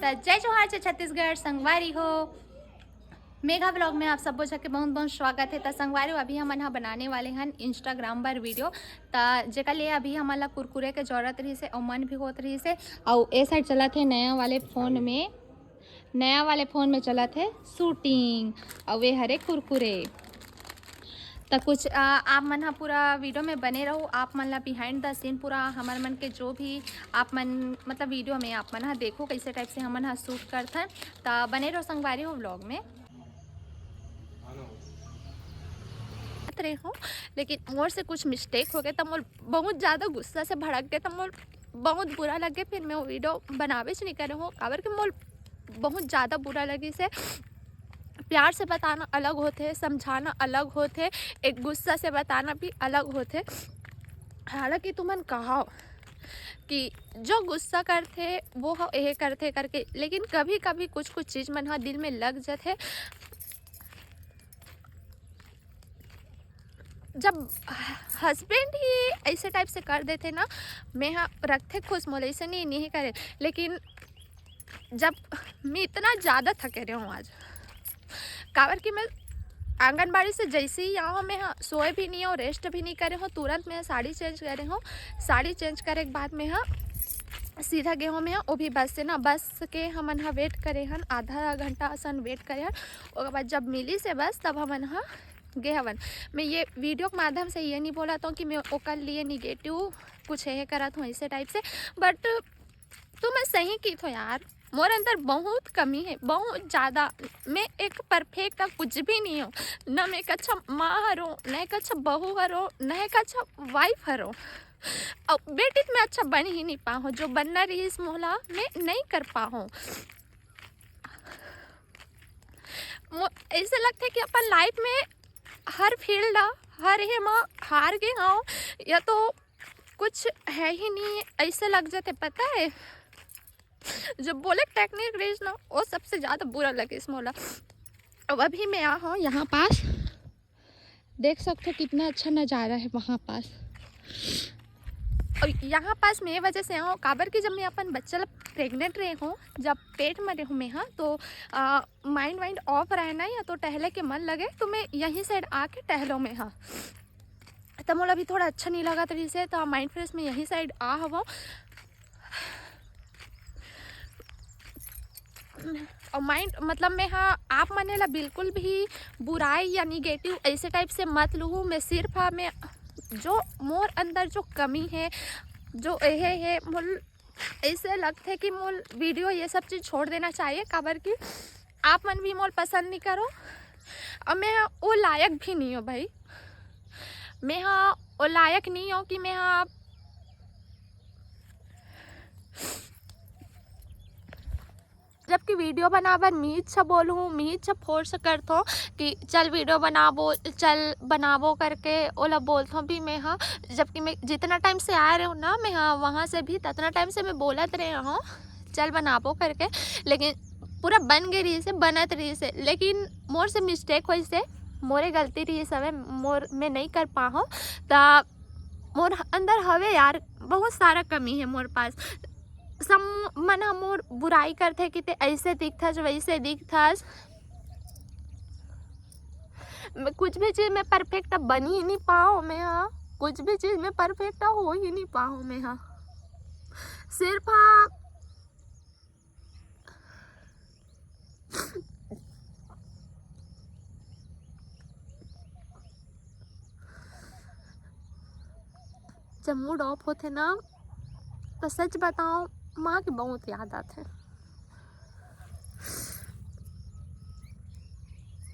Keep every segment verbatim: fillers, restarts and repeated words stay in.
त जय जोहार, जय छत्तीसगढ़ संगवारी हो। मेघा व्लॉग में आप सबो झन के बहुत बहुत स्वागत है। त संगवारी हो, अभी हमन ह बनाने वाले हन Instagram बर वीडियो। त जेकर लिए अभी हमन ला कुरकुरे के जरूरत रहिस हे अउ मन भी होत रहिस हे। अउ ए साइड चलत हे नया वाले फोन में, नया वाले फोन में चलत हे शूटिंग, अउ ए हरे कुरकुरे। त कुछ, आ, आप मन ह पूरा वीडियो में बने रहू। आप मन ला behind the scene पूरा हमर मन के जो भी आप मन, मतलब, वीडियो में आप मन ह देखो कैसे टाइप से हमन ह शूट करथन। त बने रहो संगवारी हो व्लॉग में। रहे हो, लेकिन मोर से कुछ मिस्टेक हो गए त मोर बहुत ज़्यादा गुस्सा से भड़क गए, त मोर बहुत बुरा लगे। फिर मैं वो वीडियो बनाबेच नहीं करे हूँ, काबर कि मोर बहुत ज़्यादा बुरा लगिस हे। प्यार से बताना अलग होथे, समझाना अलग होथे, एक गुस्सा से बताना भी अलग होथे। हालांकि तुमन कहो कि जो गुस्सा करथे वो ह एहे करथे करके, लेकिन कभी कभी कुछ कुछ चीज़ मन ह दिल में लग जथे। जब हस्बैंड ही ऐसे टाइप से कर देथे ना, मैं ह रखथे खुश, मोला ऐसे नहीं, नहीं करे। लेकिन जब मैं इतना ज़्यादा थके रहे हूँ आज, काबर कि मैं आंगनबाड़ी से जैसे ही आऊँ, मैं ह सोए भी नहीं हूँ, रेस्ट भी नहीं करे हूँ, तुरंत मैं ह साड़ी चेंज करे हूँ। साड़ी चेंज करे के बाद मैं ह सीधा गे हूँ मैं ह, वो भी बस से ना, बस के हमन ह वेट करे हन, आधा घंटा असन वेट करे हन। ओकर बाद जब मिलिस हे बस, तब हमन ह गे हवन। मैं ये वीडियो के माध्यम से ये नहीं बोलत हूँ कि मैं ओकर लिए निगेटिव कुछ ये करत हूँ ऐसे टाइप से, बट तुमन सही किथो यार, मोर अंदर बहुत कमी है, बहुत ज़्यादा। मैं एक परफेक्ट कुछ भी नहीं हूँ, ना मैं एक अच्छा माँ हरो, ना एक अच्छा बहू हरो, ना एक अच्छा वाइफ हरो। अउ बेटी त मैं अच्छा बन ही नहीं पाहूँ, जो बनना रहिस मोला मैं नहीं कर पाहूँ। मो-, ऐसे लगथे कि अपन लाइफ में हर फील्ड, हर हे म हार गे हूँ, या तो कुछ है ही नहीं, ऐसे लग जाते, पता है। जब बोले टेक्निक रहिस ना, वो सबसे ज़्यादा बुरा लगिस मोला। अब अभी मैं आ हूँ यहाँ पास, देख सकते हो कितना अच्छा नज़ारा है वहाँ पास। और यहाँ पास मैं ये वजह से आऊँ, काबर कि जब मैं अपन बच्चा ला प्रेग्नेंट रहे हूँ, जब पेट में रहूँ मैं, हाँ, तो माइंड वाइंड ऑफ रहे ना, या तो टहले के मन लगे, तो मैं यहीं साइड आके टहलो मैं, हाँ। त मोला अभी थोड़ा अच्छा नहीं लगत रहिस हे, त माइंड फ्रेश में यहीं साइड आ हवो। और माइंड, मतलब, मैं हा आप मने ला बिल्कुल भी बुराई या निगेटिव ऐसे टाइप से मत लूँ। मैं सिर्फ, हाँ, मैं जो मोर अंदर जो कमी है, जो यह है, मोर ऐसे लगथे कि मोर वीडियो ये सब चीज़ छोड़ देना चाहिए, काबर कि आप मन भी मोर पसंद नहीं करो, और मैं हा वो लायक भी नहीं हूँ भाई। मैं हा वो लायक नहीं हूँ कि मैं हा, जबकि वीडियो बनाबर मी इच्छा बोलूँ, मी इच्छा फोर्स करथो कि चल वीडियो बनाबो, चल बनाबो करके ओला बोलथो भी मैं हा। जबकि मैं जितना टाइम से आए रहे हूँ ना, मैं हा वहाँ से भी ततना टाइम से मैं बोलत रहे हूँ चल बनाबो करके, लेकिन पूरा बन गए रहिस हे, बनत रहिस हे, लेकिन मोर से मिस्टेक होइस हे, मोरे गलती रहिस हवे, मोर, मैं नहीं कर पाहूँ। त मोर अंदर हवे यार, बहुत सारा कमी है मोर पास। सब मन ह मोर बुराई करथे कि ते ऐसे दिखथस, वैसे दिखथस। मैं कुछ भी चीज़ में परफेक्ट बन ही नहीं पाऊँ मैं, हाँ, कुछ भी चीज़ में परफेक्ट हो ही नहीं पाऊँ मैं, हाँ। सिर्फ, हाँ, जब मूड ऑफ होथे ना, तो सच बताओ, माँ के बहुत याद आथे।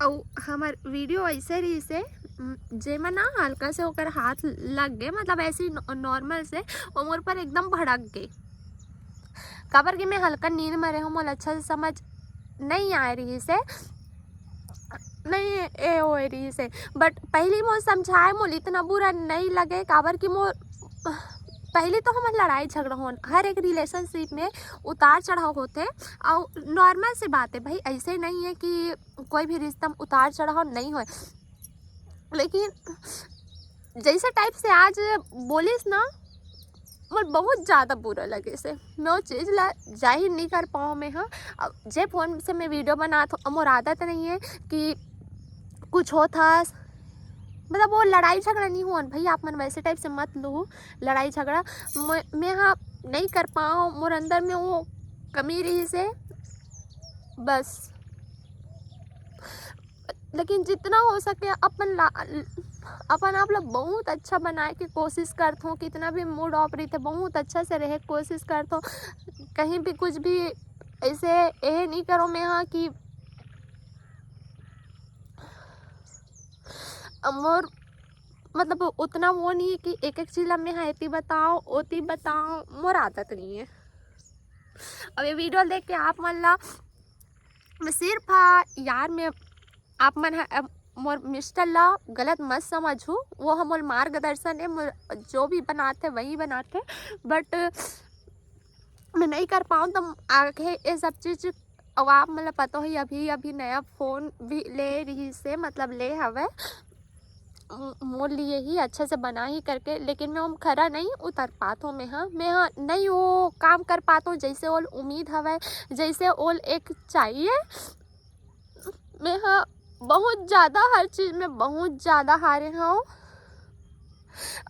अउ हमर वीडियो ऐसे रहिस हे, उम, जेमा ना हल्का से ओकर हाथ लग गए, मतलब ऐसे ही नॉ-, नॉर्मल से, वो मोर पर एकदम भड़क गए। काबर कि मैं हल्का नींद में रहे हूँ, मोला अच्छा से समझ नहीं आए रहिस हे, नहीं ए होए रहिस हे। बट पहली मोर समझाए, मोला इतना बुरा नहीं लगे, काबर कि मोर पहली तो हमर लड़ाई झगड़ा होन, हर एक रिलेशनशिप में उतार चढ़ाव होथे, अउ नॉर्मल से बात है भाई, ऐसे नहीं है कि कोई भी रिश्ता में उतार चढ़ाव नहीं होए। लेकिन जैसे टाइप से आज बोलिस ना, मोर बहुत ज़्यादा बुरा लगे से, मैं वो चीज़ ला जाहिर नहीं कर पाऊँ। मैं हाँ, अब जे फ़ोन से मैं वीडियो बनात हूँ, मोर आदत नहीं है कि कुछ होत हस, मतलब वो लड़ाई झगड़ा नहीं हुआ भाई, आप मन वैसे टाइप से मत लो लड़ाई झगड़ा। मैं, मैं हाँ नहीं कर पाऊँ, मोर अंदर में वो कमी रही से बस। लेकिन जितना हो सके अपन ला, अपन आप ला बहुत अच्छा बनाए के कोशिश करथों। कितना भी मूड ऑफ रही थे, बहुत अच्छा से रहे के कोशिश करथों। कहीं भी कुछ भी ऐसे ये नहीं करो मैं हाँ कि मोर मतलब उतना वो नहीं है कि एक एक चीज ला मैं हाँ एती बताओ ओती बताओ, मोर आदत नहीं है। अब ये वीडियो देख के आप मन ला मैं सिर्फ हाँ यार मैं आप मन ह, अब मोर मिस्टर ला गलत मत समझू, वो ह मोर मार्गदर्शन है, मोर जो भी बनाते वही बनाते, बट मैं नहीं कर पाऊँ तो आगे ये सब चीज़। अब आप मतलब पता ही अभी अभी नया फ़ोन भी ले रही से मतलब ले हवे मो-, मोर लिए ही अच्छा से बना ही करके, लेकिन मैं ओम खरा नहीं उतर पात हूँ। मैं हाँ मैं हाँ नहीं वो काम कर पात हूँ जैसे ओल उम्मीद हवे, जैसे ओल एक चाहिए। मैं हाँ बहुत ज़्यादा हर चीज़ में बहुत ज़्यादा हारे हूँ।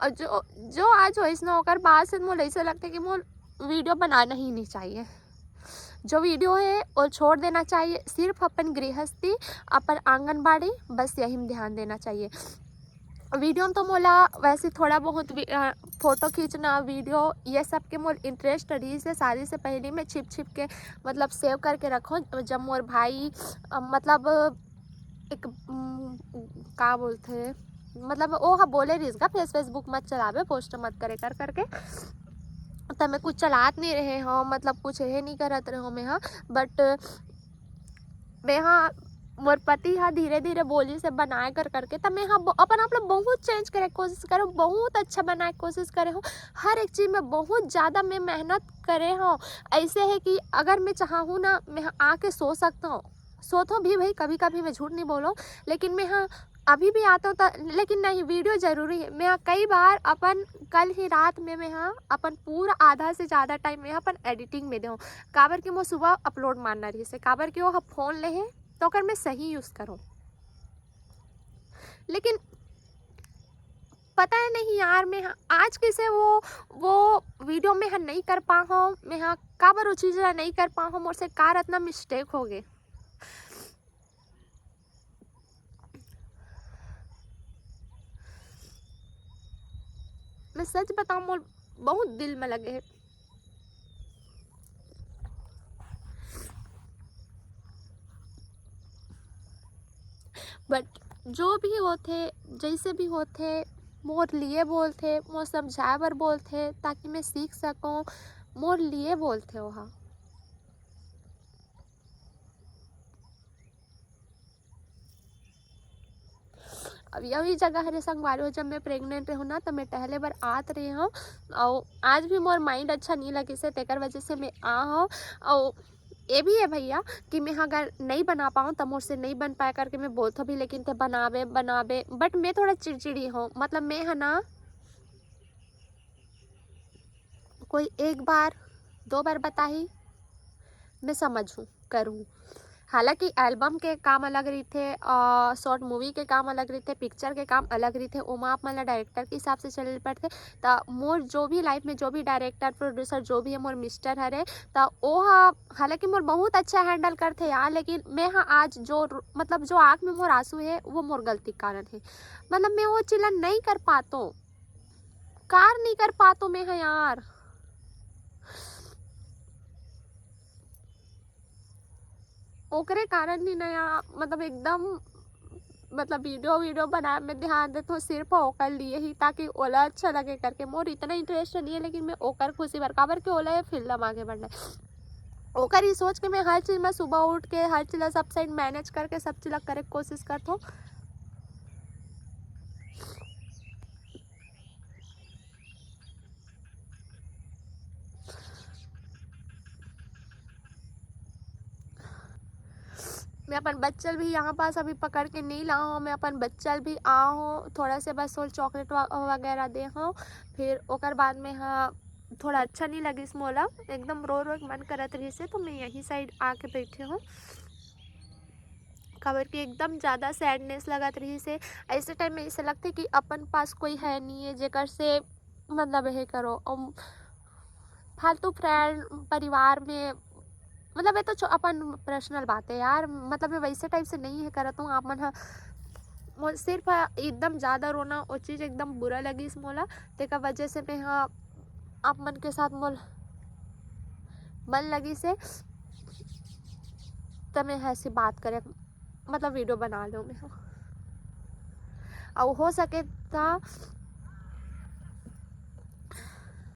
और जो जो आज वैसना ओकर बाद से मोला ऐसा लगता है कि मोर वीडियो बनाना ही नहीं चाहिए। जो वीडियो है वो छोड़ देना चाहिए। सिर्फ अपन गृहस्थी, अपन आंगनबाड़ी, बस यही में ध्यान देना चाहिए। वीडियो में तो मोला वैसे थोड़ा बहुत वी-, अ, फोटो खींचना, वीडियो ये सब के मोर इंटरेस्ट रही से शादी से पहले मैं छिप छिप के मतलब सेव करके रखो। जब मोर भाई अ, मतलब एक उम, का बोलथे मतलब वो ह बोले रहिस गा फेस फेसबुक मत चलावे, पोस्ट मत करे कर करके, त मैं कुछ चलात नहीं रहे हो, मतलब कुछ ये नहीं करत रहे हो मैं हाँ। बट मैं हाँ मोर पति हा धीरे धीरे बोली से बनाए कर करके, त मैं हाँ ब-, अपन आप लोग बहुत चेंज करे के कोशिश करे, बहुत अच्छा बनाए के कोशिश करे हो। हर एक चीज़ में बहुत ज़्यादा मैं मेहनत करे हो। ऐसे है कि अगर मैं चाहूँ ना, मैं हाँ आके सो सकता हूँ, सोत हो भी भाई, कभी कभी मैं झूठ नहीं बोलो, लेकिन मैं हाँ अभी भी आता हूँ त-, लेकिन नहीं, वीडियो जरूरी है। मैं हाँ कई बार अपन कल ही रात में मैं हाँ अपन पूरा आधा से ज़्यादा टाइम मैं हाँ अपन एडिटिंग में दे हूँ, काबर कि मोर सुबह अपलोड मारना रही से, काबर कि वो हाँ फोन ले है तो ओकर मैं सही यूज़ करूँ। लेकिन पता है नहीं यार, मैं हाँ आज कैसे वो वो वीडियो में हाँ नहीं कर पा हूँ, मैं हाँ काबर वो चीज़ ला नहीं कर पा हूँ, मोर से कार इतना मिस्टेक हो गए। मैं सच बताऊँ, मोर बहुत दिल में लगे है। बट जो भी होथे, जैसे भी होथे, मोर लिए बोलथे, मोर समझाए बर बोलथे, ताकि मैं सीख सकूँ। मोर लिए बोलथे ओहा। अब यही जगह हरे संगवारी हो, जब मैं प्रेग्नेंट रहूँ ना, तो मैं टहले बर आत रहे हूँ। और आज भी मोर माइंड अच्छा नहीं लगे से, तेकर वजह से मैं आ हूँ। और ये भी है भैया कि मैं अगर नहीं बना पाऊँ, तो मोर से नहीं बन पाए करके मैं बोलता भी, लेकिन ते बनाबे, बनाबे, बट मैं थोड़ा चिड़चिड़ी हूँ। मतलब मैं है ना, कोई एक बार, दो बार बताही, मैं समझूँ, करूँ। हालांकि एल्बम के काम अलग रहिथे, अ, शॉर्ट मूवी के काम अलग रहिथे, पिक्चर के काम अलग रहिथे, ओमा आप मन ला डायरेक्टर के हिसाब से चले पड़थे। त मोर जो भी लाइफ में जो भी डायरेक्टर, प्रोड्यूसर जो भी है, मोर मिस्टर हरे, त ओ ह, हालांकि मोर बहुत अच्छा हैंडल करथे यार, लेकिन मैं ह आज जो र-, मतलब जो आँख में मोर आंसू है, वो मोर गलती के कारण है। मतलब मैं वो चीज ला नहीं कर पातो, कार नहीं कर पातो मैं ह यार। ओकरे कारण नहीं ना यार, मतलब एकदम, मतलब वीडियो, वीडियो बनाए में ध्यान देथो सिर्फ ओकर लिए ही, ताकि ओला अच्छा लगे करके। मोर इतना इंटरेस्ट नहीं है, लेकिन मैं ओकर खुशी बर, काबर के ओला ये फील्ड में आगे बढ़ना है। ओकर ही सोच के मैं हर चीज में सुबह उठ के हर चीज ला सब साइड मैनेज करके सब चीज ला करे के कोशिश करथो। मैं अपन बच्चल भी यहाँ पास अभी पकड़ के नहीं ला हूँ, मैं अपन बच्चल भी आ हूँ, थोड़ा से बस ओल चॉकलेट वा-, वगैरह दे हूँ, फिर ओकर बाद में हाँ थोड़ा अच्छा नहीं लगिस मोला, एकदम रो रो के मन करत रहिस हे, तो मैं यही साइड आके बैठे हूँ। काबर कि एकदम ज़्यादा सैडनेस लगत रहिस हे। ऐसे टाइम में ऐसे लगथे कि अपन पास कोई है नहीं है जेकर से मतलब ये करो। अम, फालतू फ्रेंड, परिवार में, मतलब ये तो छो-, अपन पर्सनल बात है यार, मतलब मैं वैसे टाइप से नहीं है करत हूँ। आप मन ह मो-, सिर्फ एकदम ज़्यादा रोना, वो चीज़ एकदम बुरा लगिस मोला, तेकर वजह से मैं ह आप मन के साथ मोल मन लगिस हे, त मैं ह ऐसी बात करे, मतलब वीडियो बना लो मैं ह। अउ हो सके त